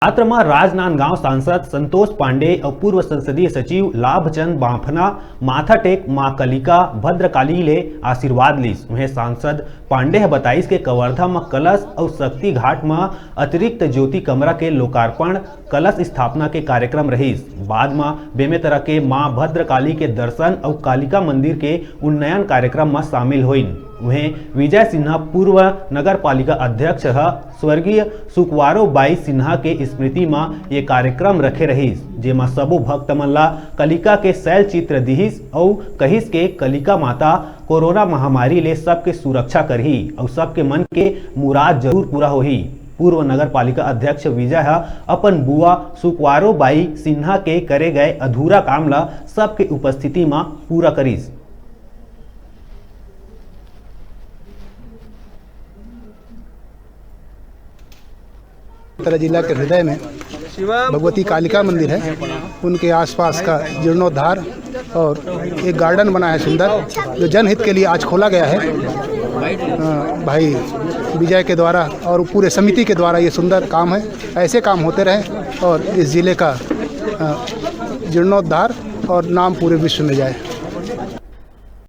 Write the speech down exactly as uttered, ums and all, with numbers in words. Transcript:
पात्र म राजनांदगांव सांसद संतोष पांडे अउ पूर्व संसदीय सचिव लाभचंद बांफना माथा टेक मां कलिका भद्रकाली ले आशीर्वाद लीस। उहें सांसद पांडे ह बताइस के कवर्धा म कलश अउ शक्ति घाट म अतिरिक्त ज्योति कमरा के लोकार्पण, कलश स्थापना के कार्यक्रम रहिस। बाद म बेमेतरा के मां भद्रकाली के दर्शन अउ कालिका मंदिर के उन्नयन कार्यक्रम म शामिल होइन। उहें विजय सिन्हा पूर्व नगर पालिका अध्यक्ष ह स्वर्गीय सुकवारो बाई सिन्हा के स्मृति म ये कार्यक्रम रखे रहिस, जेमा सबो भक्त मन ला कलिका के शैल चित्र दिहिस अउ कहिस के कलिका माता कोरोना महामारी ले सबके सुरक्षा करही अउ सबके मन के मुराद जरूर पूरा होही। पूर्व नगर पालिका अध्यक्ष विजय ह अपन बुआ सुकवारो बाई सिन्हा के करे गए अधूरा काम ल सबके उपस्थिति म पूरा करिस। बेमेतरा जिला के हृदय में भगवती कालिका मंदिर है, उनके आसपास का जीर्णोद्धार और एक गार्डन बना है सुंदर, जो जनहित के लिए आज खोला गया है। अ, भाई विजय के द्वारा और पूरे समिति के द्वारा ये सुंदर काम है। ऐसे काम होते रहे और इस जिले का, अ, जीर्णोद्धार और नाम पूरे विश्व में जाए।